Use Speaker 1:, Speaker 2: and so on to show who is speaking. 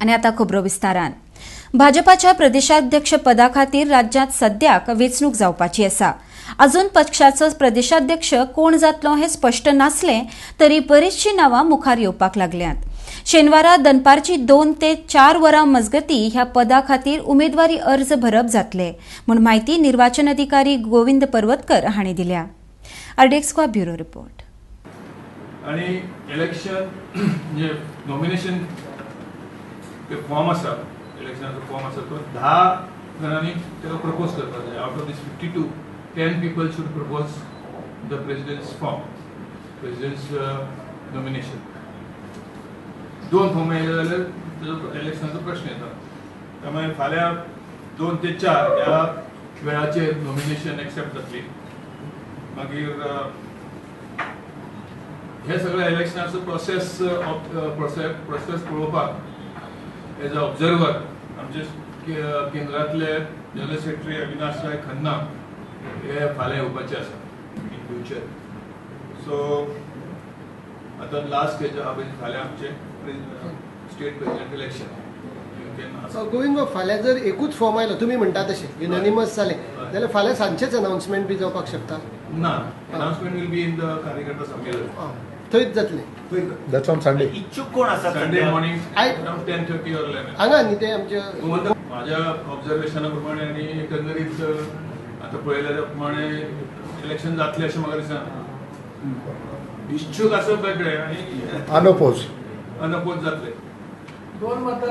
Speaker 1: आनी आतां खबरो विस्तारान. भाजपाच्या प्रदेशाध्यक्ष पदा खातीर राज्यांत सद्याक वेंचणूक जावपाची आसा. अजून पक्षाचो प्रदेशाध्यक्ष कोण जातलो हें स्पश्ट नासलें तरी बरीचशीं नांवां मुखार येवपाक लागल्यांत. शेनवारा दनपारची 2 ते 4 वरां मजगतीं ह्या पदा खातीर उमेदवारी अर्ज भरप जातले म्हूण म्हायती निर्वाचन अधिकारी गोविंद पर्वतकर हांणी दिल्या. RDX bureau report.
Speaker 2: आणि इलेक्शन म्हणजे नॉमिनेशन फॉर्म आसा, इलेक्शनाचो फॉर्म आसा, तो 10 जाणांनी ताका प्रपोज करपाक जाय. Out of this 52, 10 people should propose the president's form, president's nomination. दोन फॉर्म येयले जाल्यार ताजो इलेक्शनाचो प्रश्न येता. त्यामुळे फाल्यां 2 ते 4 ह्या वेळाचेर नॉमिनेशन एक्सेप्ट जातली. मागीर हे सगळे इलेक्शनाचो प्रोसेस पळोवपाक एज अ ऑब्झर्वर आमचे केंद्रातले जनरल सेक्रेटरी अविनाश राय खन्ना हे फाल्यां येवपाचे आसा इन फ्युचर. सो आतां लास्ट स्टेज आहा पळय, फाल्यां आमचे state president election, you can
Speaker 3: Govind बाब, फाल्यां जर एकूच फॉर्म आयलो, तुमी म्हणटा तशें युनॅनिमस जालें जाल्यार फाल्यां सांजचेच अनाउन्समेंट बी जावपाक शकता?
Speaker 2: ना, announcement will be in the कार्यकर्ता संमेलन.
Speaker 3: आं, थंयच जातलें.
Speaker 4: That's on Sunday.
Speaker 5: इच्छुक कोण आसात
Speaker 2: संडे
Speaker 5: सध्या?
Speaker 2: Morning around 10:30 or 11.
Speaker 3: हांगा न्ही ते आमचे
Speaker 2: माझ्या ऑब्झर्वेशना प्रमाणे आनी एकंदरीत आतां पळयल्या त्या प्रमाणे इलेक्शन जातलें अशें म्हाका दिसना. इच्छूक आसप वेगळें आनी
Speaker 4: Unopposed.
Speaker 2: Unopposed जातले.
Speaker 6: दोन मतां.